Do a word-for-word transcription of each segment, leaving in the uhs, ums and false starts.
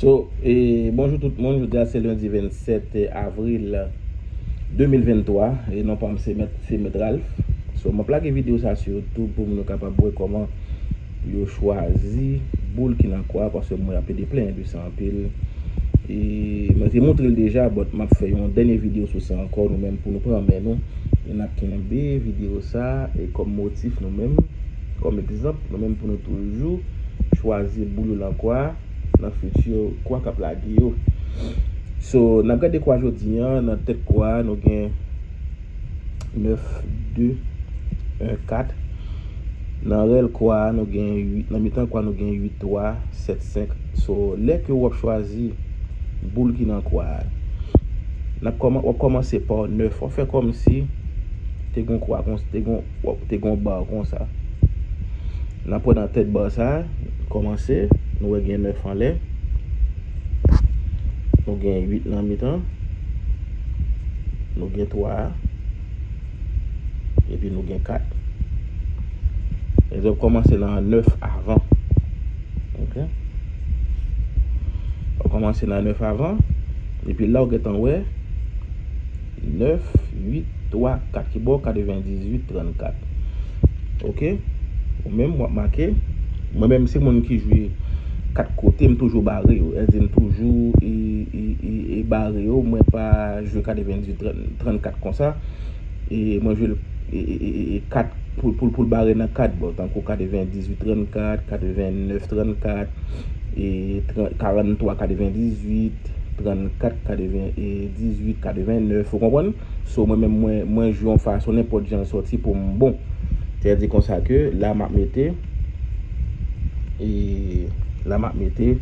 So, e, bonjou tout moun, jodi a se lendi vennsèt avril de mil venntwa, e non pa m se mèt, se mèt Ralph. So, m ap lage videyo sa sou YouTube pou moun yo kapab wè kòman yo chwazi boul ki nan kwa, paske mwen ap pede plenyen de sa anpil. E mwen te montre l deja, but m ap fè yon dènye videyo sou sa ankò, nou menm pou nou pran men nou. E n ap kenbe videyo sa e kòm motif nou menm, kòm egzanp, nou menm pou nou toujou chwazi boul yo nan kwa nan fiti kwa k ap lage yo. So, n ap gade kwa jodi a, nan tèt kwa, nou gen nèf, de, en, kat. Nan rèl kwa, nou gen uit, nan mitan kwa, nou gen uit, twa, sèt, senk. So, lè ke w ap chwazi boul ki nan kwa a, n ap kòman-, w ap kòmanse pa nèf. W ap fè kòmsi te gen yon kwa kon, te gen, w ap, te gen yon ba konsa. N ap pran nan tèt ba sa, kòmanse, nou wè gen nèf anlè. Nou gen uit nan mitan. Nou gen twa. Epi nou gen kat. Egzanp, kòmanse nan nèf avan. Ok? W ap kòmanse nan nèf avan. Epi la, w gentan wè nèf, uit, twa, kat ki ba w katrevendizuit, trannkat. Ok? Ou menm, w ap make. Mwen menm, se moun ki jwe kat kote, m toujou bare yo. Èdi m toujou e, e, e, e bare yo. Mwen pa jwe katrevendizuit, trannkat konsa. E mwen jwe l, e, e, e, e, e kat pou, pou, pou l bare nan kat bò, tankou katrevendizuit, trannkat, katrevennèf, trannkat, e, tran-, karannntwa, katrevendizuit, trannkat, katrevendizuit, katrevennèf, ou konprann? So, mwen menm, mwen, mwen jwe yon fason, nenpòt jan l sòti pou m bon. Sètadi konsa ke la m ap mete, e la m ap mete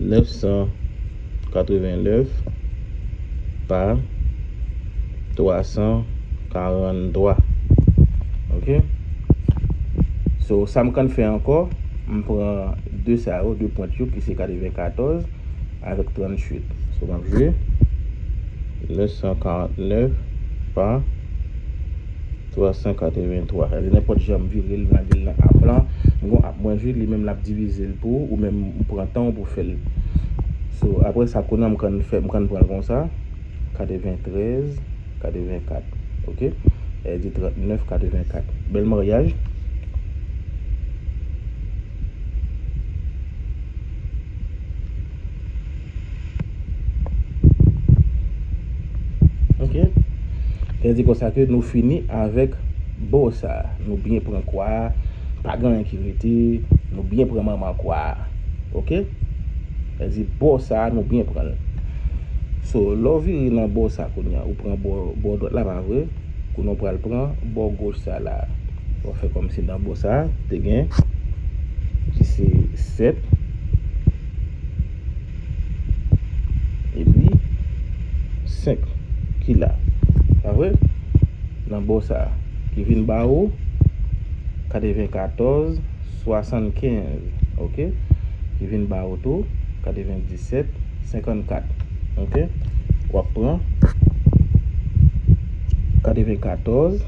nèf san katrevennèf pa twa san karannntwa. Ok? So, sa m konn fè ankò, m pran de sa yo, de pwent yo, ki se katrevenkatòz avèk tranntuit. So, m ap jwe nèf san karannèf pa twa san katreventwa. Sètadi nenpòt jan m vire l, m lage l nan ap lan, m gon ap mwen jwe, li menm l ap divize l pou ou, ou menm ou pran tan w pou fè l. So, apre sa, kounye a m konn fè, m konn pran l konsa, katreventrèz, katrevenkat. Ok? Sètadi trannèf, katrevenkat. Bèl maryaj. Ok? Sètadi konsa ke nou fini avèk bò sa. Nou byen pran kwa a, pa gen anyen ki rete, nou byen pran manman kwa a. Ok? Sètadi bò sa, nou byen pran l. So, lè w vire nan bò sa kounye a, ou pran bò, bò dwat la, pa vre? Kounye a w pral pran bò goch sa la. W ap fè kòmsi nan bò sa, te gen, ki se sèt, epi senk ki la. Pa vre? Nan bò sa, ki vin ba ou katrevenkatòz swasannkenz, ok? Ki vin ba ou tou katrevendisèt senkannkat, ok? W ap pran katrevenkatòz,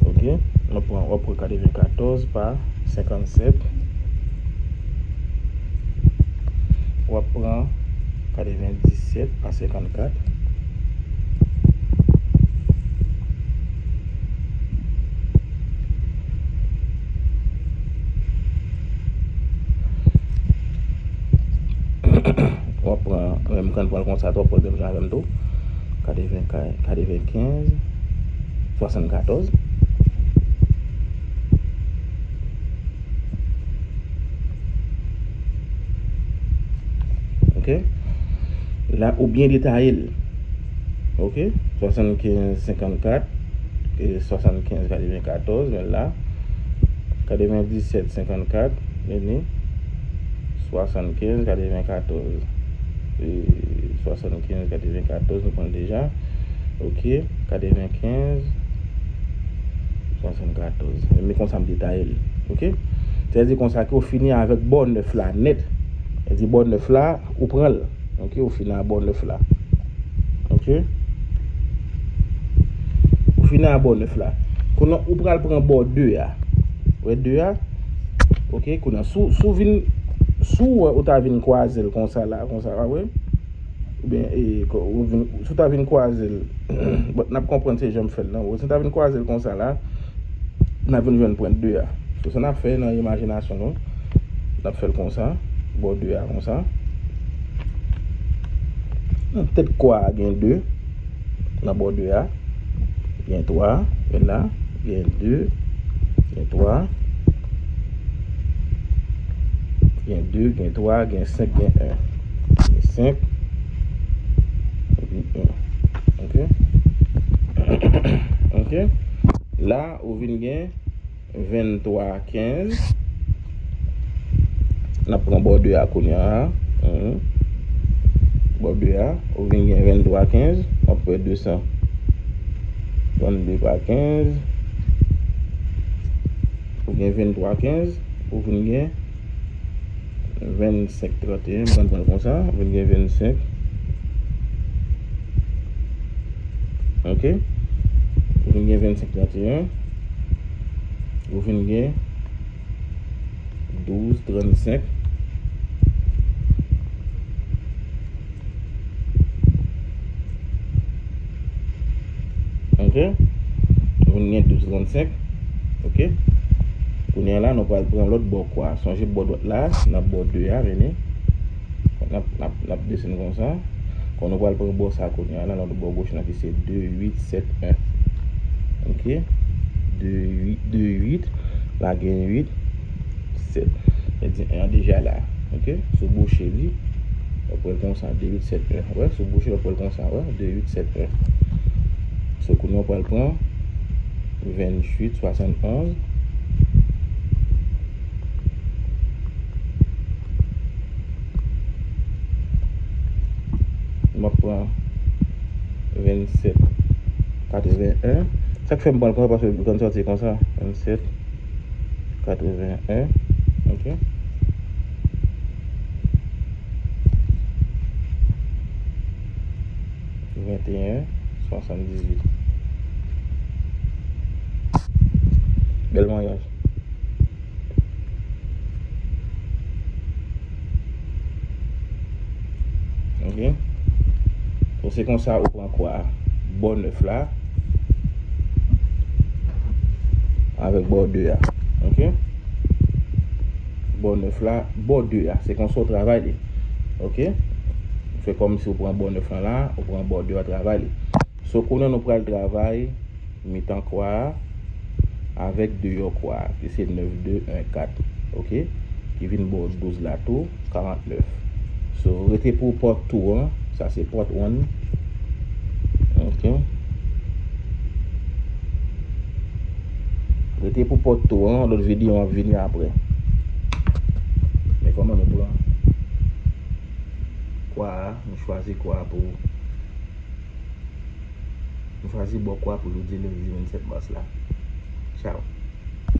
ok? W ap pran, w ap pran katrevenkatòz pa senkannsèt. W ap pran katrevendisèt pa senkannkat. W ap pran, mwen, m konn pran l konsa tou, w ap pran l menm jan avè m tou. Katreven, katrevenkenz, swasannkatòz. Ok? La, ou byen detaye l. Ok? Swasannkenz, senkannkat, e swasannkenz, katrevenkatòz, men la, katrevendisèt, senkannkat, men ni swasannkenz, katrevenkatòz. E swasannkenz, katrevenkatòz, nou konn deja. Ok, katrevenkenz, swasannkatòz. Men konsa m detaye l. Ok? Sètadi konsa ke w fini avèk bò nèf la nèt. Sètadi bò nèf la, ou pran l. Ok, ou fini a bò nèf la. Ok? Ou fini a bò nèf la. Kounye a, ou pral pran bò de a. Wè de a? Ok, kounye a, si w, si w vin, si w wè ou ta vin kwaze l konsa la, konsa, pa vre? Oubyen, e, ko-, ou vin, si w ta vin kwaze l, bon, n ap konprann se jan m fè l lan. Si w ta vin kwaze l konsa la, n ap vin jwenn pwent de a. So, sa n ap fè nan imajinasyon nou, n ap fè l konsa, bò de a konsa. Nan tèt kwa a gen de, nan bò de a, gen twa, men la, gen de, gen twa, gen de, gen twa, gen senk, gen en. Gen senk, epi en. Ok? Ok? La, ou vin gen venntwa kenz. N ap pran bò de a kounye a. Mhm. Bò de a, ou vin gen venntwa kenz, w ap fè de san trannde pa kenz. Ou gen venntwa kenz, ou vin gen vennsenk tranteyen, m konn pran l konsa, ou vin gen vennsenk. Ok? Ou vin gen vennsenk tranteyen. Ou vin gen douz trannsenk. Ok? Ou vin gen douz trannsenk. Ok? Kounye a la, nou pral pran lòt bò kwa. Sonje bò dwat la, nan bò de a, vini. N ap, n ap, n ap desann konsa. Kon nou pral pran bò sa kounye a la, nan bò goch la ki se de uit sèt en. Ok? De uit, de uit, la gen uit, sèt. Sa di en an deja la. Ok? Si w bouche li, w ap wè l konsa, de uit sèt en. Wè, si w bouche l, w ap wè l konsa, wè, de uit sèt en. So, kounye a w pral pran venntuit swasannonz. M ap pran vennsèt katreven en. Sa k fè m pran l konsa, paske l konn sòti konsa. Vennsèt katreven en. Ok. Venteyen swasanndizuit. Bèl maryaj. Ok. Bon, se konsa ou pran kwa bò nèf la avèk bò de a. Ok. Bò nèf la, bò de a. Se konsa ou travay li. Ok. Fè kòmsi ou pran bò nèf lan la, ou pran bò de a, travay li. So, kounye a nou pral travay mitan kwa a avèk deyò kwa a, ki se nèf de en kat, ok? Ki vin ba w douz la tou, karantnèf. So, rete pou pòt tou an, sa se pòt one. Ok. Rete pou pòt tou an, lòt videyo an ap vini apre. Men kòman nou pran kwa a, nou chwazi kwa a pou Nou chwazi bò kwa pou jodi lendi vennsèt mas la. Tchaw.